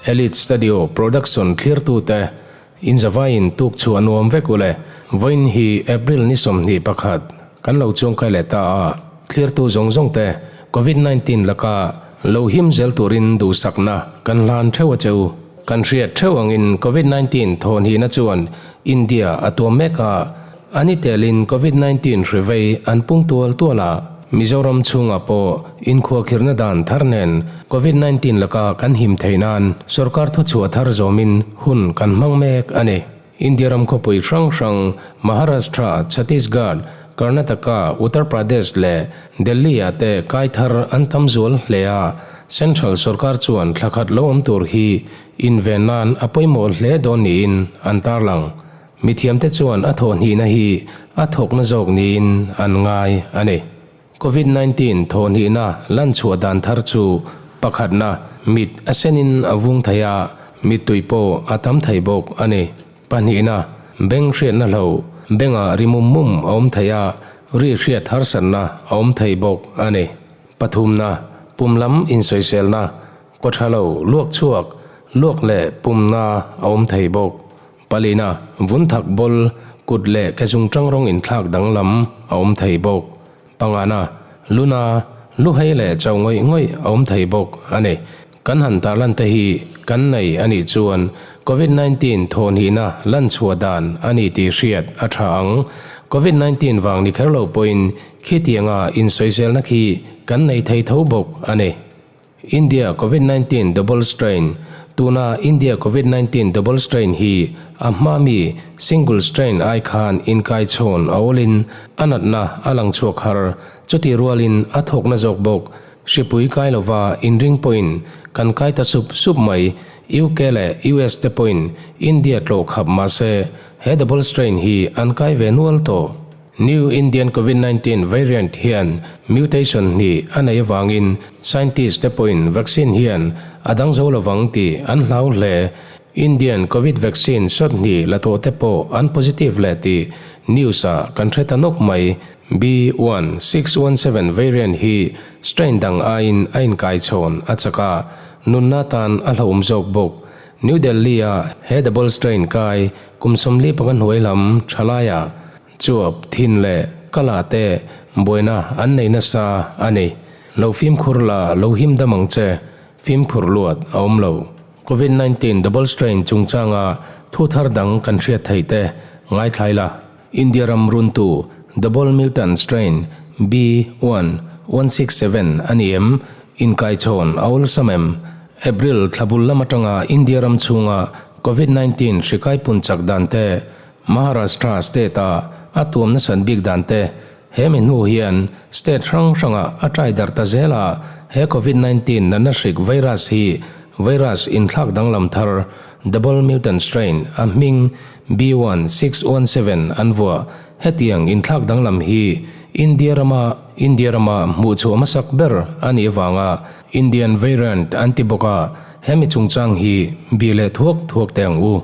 Elite Studio Production thlirtute inzavaiin tuk chu a nuam vek ule. Vawiin hi April ni 21 kan lo chuangkai leh ta a, thlirtu zawng zawng te Covid 19 laka lo him zel turin duhsakna kan hlan theuh a che u. Kan hriat theuh angin Covid 19 thawnhihna chuan India a tuam mek a, A ni telin Covid 19 hri vei an pung tual tual a, Mizoram chhungah pawh inkhuakhirhna dan thar nen Covid 19 laka kan him theih nan sorkar thuchhuah thar zawmin hun kan hmang mek a ni. India ram khawpui hrang hrang Maharashtra, Chhattisgarh, Karnataka, Uttar Pradesh leh Delhi-ah te kai thar an tam zual hle a, Central sorkar chuan thla khat lo awm tur hi inven nan a pawimawh hle dawn niin an tarlang. Mithiamte chuan a thawh hnihna hi a thawkna zawk niin an ngai a ni. Covid 19 thawh hnihna lan chhuah dan thar chu pakhatna, mit a senin a vung thei a, mittui pawh a tam thei bawk a ni. Pahnihna, beng hriatna hlo, bengah ri mum mum a awm thei a, ri hriat harsatna a awm thei bawk a ni. Pathumna, pum lam insawiselna, kawthalo, luak chhuak, luak leh pumna a awm thei bawk. Palina, vun thak bawl, kut leh ke zungṭang rawng inthlak danglam a awm thei bawk. Pangana, luna, lu hei leh chau ngawih ngawih a awm thei bawk a ni. Kan han tarlan te hi kan nei a nih chuan Covid 19 thawhnihna lan chhuah dan a ni tih hriat a ṭha ang. Covid 19 vang ni kher lo pawhin khitianga insawiselna khi kan nei thei tho bawk a ni. India Covid 19 Double Strain, Tuna India Covid 19 Double Strain hi a hma mi Single Strain ai khan inkaichhawn a awlin a natna a lang chhuak har, chutih rualin a thawkna zawk bawk. Hripui kai lova inring pawhin kan kai ta sup sup mai, UK leh US te pawhin India tlawh khap mahse he Double Strain hi an kai ve nual tawh. New Indian Covid 19 variant hian mutation hnih a nei avangin scientist te pawhin vaccine hian a dang zo lovang tih an hlau hle. Indian Covid vaccine shot hnih la tawh te pawh an positive leh tih news ah kan hre ta nawk mai. B1617 variant hi strain dang aiin a inkaichhawn a chak a, nunna tan a hlauhawm zawk bawk. New Delhi-a he double strain kai kum 45 hnuai lam thalaiah Chuap, thin leh kala te buaina an nei nasa a ni. Lo fimkhur la, lo him dam ang che, fimkhur luat a awm lo. Covid 19 double strain chungchanga thu thar dang kan hriat theih te ngaithlai la. India ram runtu double mutant strain B.1.167 a ni em? Inkaichhawn a awlsam em? April thla bul lam atanga India ram chhunga Covid 19 hri kaipun chak dan te Maharashtra state-a a tuam nasat bik dan te, he mi hnu hian state hrang hrangah a trai darh ta zel a, he Covid 19 natna hrik virus hi virus inthlak danglam thar double mutant strain a hming B1617 an vuah. Hetiang inthlak danglam hi India rama India rama hmuhchhuah hmasak ber a nih avanga Indian variant an ti bawk a, hemi chungchang hi bih leh thuak thuak teh ang u.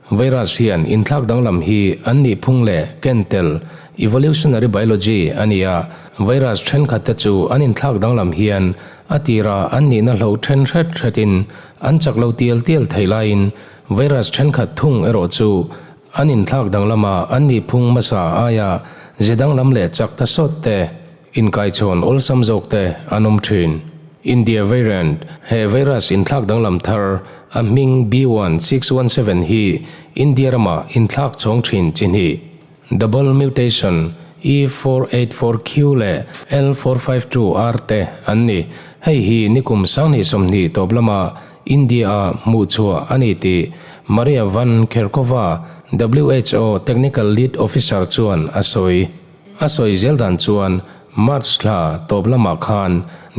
Virus hian inthlak danglam hi an nih phung leh ken tel, evolutionary biology, a ni a, virus thenkhat te chu an inthlak danglam hian a tira an nihna hlo then hret hretin an chak lo tial tial theih laiin virus thenkhat thung erawh chu an inthlak danglama an nih phung hmasa aia ze danglam leh chak ta sawt te Inkaichhawn awlsam zawk te an awm thin. India variant, He virus inthlak danglam thar, a hming B1617 hi India ramah inthlak chhawng thin chi hnih, double mutation, E484Q leh L452R te an ni. Hei hi nikum 2020 tawp lama India-a hmuhchhuah a ni tih Maria Van Kerkhove, WHO Technical Lead Officer chuan a sawi. A sawi zel dan chuan March thla tawp lamah khan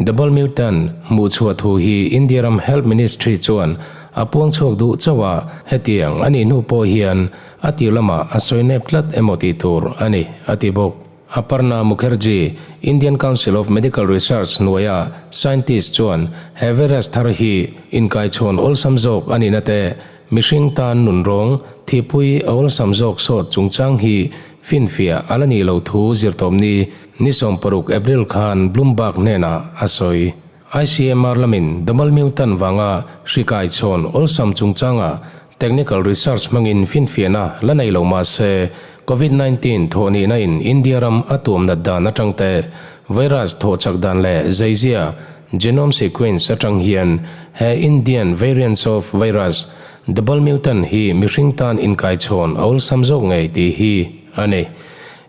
Double Mutant hmuhchhuah thu hi India ram Health Ministry chuan a puang chhuak duh chauh a, hetiang a nih hnu pawh hian a tir lamah a sawi nep tlat emaw tih tur a ni, a ti bawk. Aparna Mukherjee, Indian Council of Medical Research hnuaia scientist chuan he virus thar hi inkaichhawn awlsam zawk a nihna te, mihring tan nunrawng thihpui a awlsam zawk sawt chungchang hi Finfiah a la nih loh thu zirtawpni ni 16 April khan Bloomberg hnenah a sawi. ICMR lamin double mutant vanga hri kai chhawn awlsam chungchanga technical research hmangin finfiahna la nei lo mah se, Covid 19 thawh nihna in India ram a tuam nat dan atang te, virus thawh chak dan leh zeizia genome sequence atang hian he Indian variants of virus double mutant hi mihring tan inkaichhawn a awlsam zawk ngei tih hi a ni.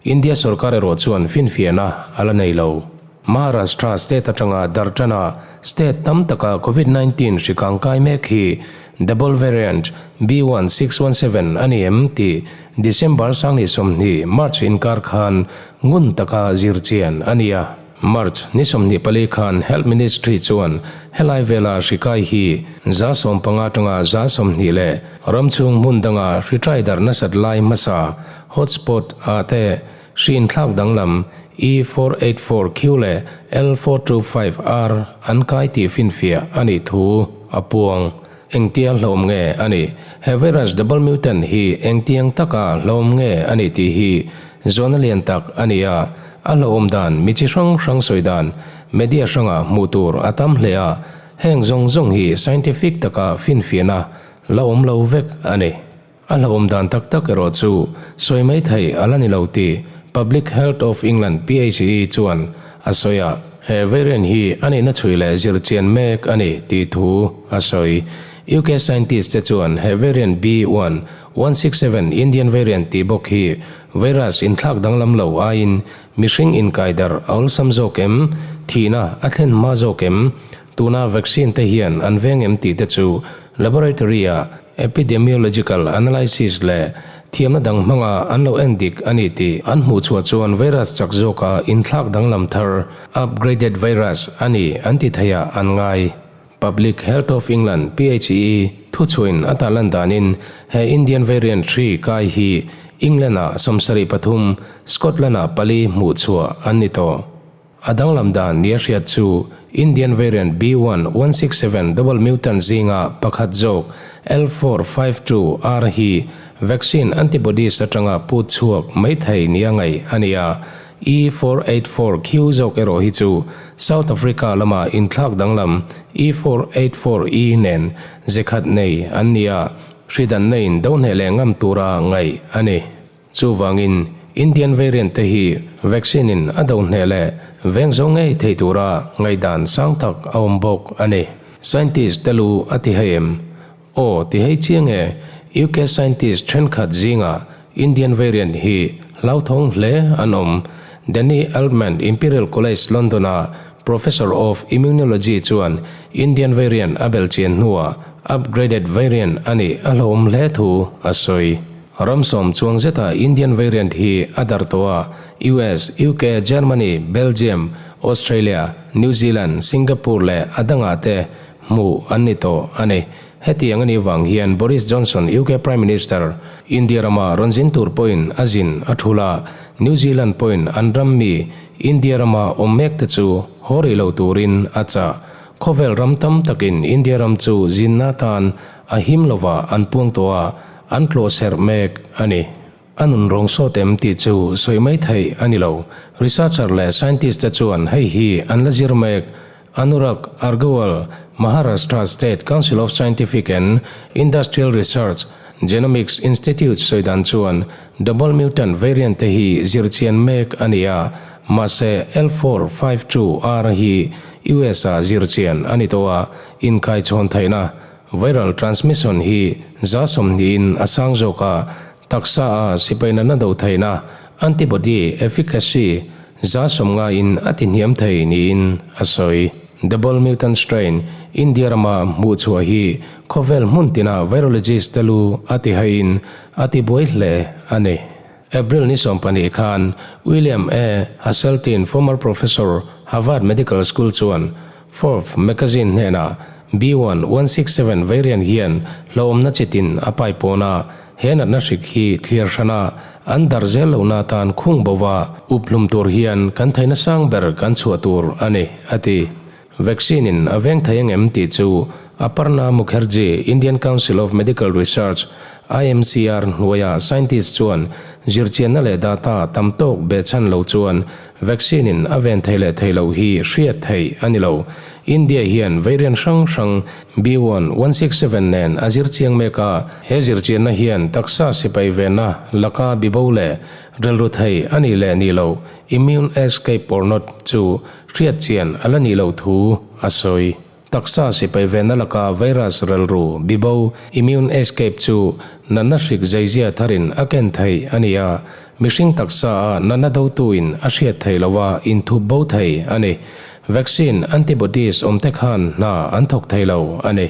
India sorkar erawh chuan finfiahna a la nei lo. Maharashtra state atanga Dartana state tam taka Covid 19 hri kangkai mek hi double variant B1617 a ni em tih December 2020, March inkar khan ngun taka zir chian a ni a. March 24 khan Health Ministry chuan helai vela hri kai hi 15% atanga 20% leh ramchhung hmun danga hri trai darh nasat lai hmasa hotspot ah te Hri inthlak danglam E484Q leh L425R an kai tih finfiah a nih thu a puang. Engtia hlawm nge a nih? He virus double mutant hi engtiang taka hlawm nge a nih tih hi zawhna lian tak a ni a, a hlauhawm dan mi chi hrang hrang sawi dan media hrangah hmuh tur a tam hle a, heng zawng zawng hi scientific taka finfiahna la awm lo vek a ni. A hlauhawm dan tak tak erawh chu sawi mai thei a la ni lo tih Public Health of England, PHE, chuan a sawi a. He variant hi a nihna chhui leh zir chian mek a ni tih thu a sawi. UK scientist te chuan he variant B.1.167 Indian variant tih bawk hi virus inthlak danglam lo aiin mihring inkaidarh a awlsam zawk em, thihna a thlen hma zawk em, tuna vaccine te hian an veng em tih te chu laboratory-ah Epidemiological analysis leh thiamna dang hmanga an lo en dik a ni tih an hmuh chhuah chuan virus chak zawka inthlak danglam thar, upgraded virus, a ni an ti theiah an ngai. Public Health of England, PHE, thuchhuain a tarlan danin he Indian variant hri kai hi England-ah 73, Scotland-ah pali hmuh chhuah an ni tawh. A danglam dan nia hriat chu Indian variant B.1.167 double mutant zinga pakhat zawk L452R hi vaccine antibodies atanga put chhuak mai thei nia ngaih a ni a, E484Q zawk erawh hi chu South Africa lama inthlak danglam E484E nen ze khat nei an ni a, hri danna in do hneh leh ngam tura ngaih a ni. Chuvangin, Indian variant te hi vaccine in a do hneh leh veng zo ngei thei tura ngaihdan sang tak a awm bawk a ni. Scientist te lu a ti hei em? Aw, ti hei chiang e, UK scientist thenkhat zingah Indian variant hi hlauthawng hle an awm. Danny Altman, Imperial College London-a Professor of Immunology chuan Indian variant a belhchian hnuah upgraded variant a nih a hlauhawm hle thu a sawi. Ram sawm chuang zeta Indian variant hi a darh tawh a, US, UK, Germany, Belgium, Australia, New Zealand, Singapore leh a dangah te hmuh an ni tawh a ni. Hetiang a nih vang hian Boris Johnson, UK Prime Minister, India rama rawn zin tur pawhin a zin a thul a, New Zealand pawhin an ram mi India rama awm mek te chu haw rih lo turin a chah. Khawvel ram tam takin India ram chu zinna atan a him lovah an puang tawh a, An tlawh serh mek a ni. A nun rawng sawt em tih chu sawi mai theih a ni lo. Researcher leh scientist te chuan hei hi an la zir mek. Anurag Argawal, Maharashtra State Council of Scientific and Industrial Research, Genomics Institute sawi dan chuan double mutant variant te hi zir chian mek a ni a, mahse L452R hi US ah zir chian a ni tawh a, inkaichhawn theihna Viral transmission hi 20% in a sang zawk a, taksa a sipai natna do theihna, antibody efficacy, 90% in a tihniam thei niin a sawi. Double mutant strain India rama hmuh chhuah hi khawvel hmun tina virologist te lu a tihaiin a tibuai hle a ni. April ni 12 khan William A. Haseltine, former professor, Harvard Medical School chuan Forbes magazine hnenah B.1.167 variant hian hlauhawmna chitin a pai pawn a, he natna hrik hi thliar hrana an darh zel lohna atan khung bova up hlum tur hian kan theihna sang ber kan chhuah tur a ni, a ti. Vaccine in a veng thei angem tih chu Aparna Mukherjee, Indian Council of Medical Research, IMCR, hnuaia scientist chuan zirchianna leh data tam tawk behchhan lo chuan vaccine in a ven thei leh thei loh hi hriat theih a ni lo. India hian variant hrang hrang B one 167 nen a zir chiang mek a, he zirchianna hian taksa sipai venna laka bibo leh rilru thei a nih leh nih loh, immune escape or not, chu hriat chian a la nih loh thu a sawi. Taksa sipai venna laka virus rilru bibo, immune escape, chu natna hrik zeizia tharin a ken theih a ni a, mihring taksa a natna dotuin a hriat theih loha inthup bo thei a ni. Vaccine antibodies awmte khan hna an thawk thei lo a ni.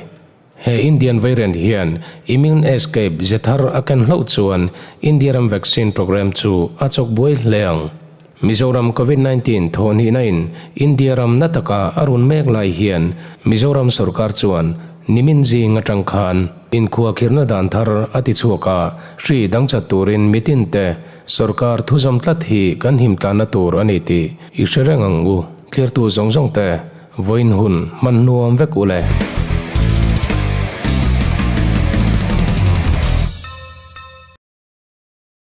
He Indian variant hian immune escape ze thar a ken hlauh chuan India ram vaccine programme chu a chawk buai hle ang. Mizoram Covid 19 thawhhnihna in India ram na taka a run mek lai hian Mizoram sorkar chuan nimin zing atang khan inkhuakhirna dan thar a ti chhuak a, hri dangchat turin mitin te sorkar thuzawm tlat hi kan himtlanna tur a ni tih i hre reng ang u. Thlirtu zawng zawng te vawiin hun hman hnuam vek u le.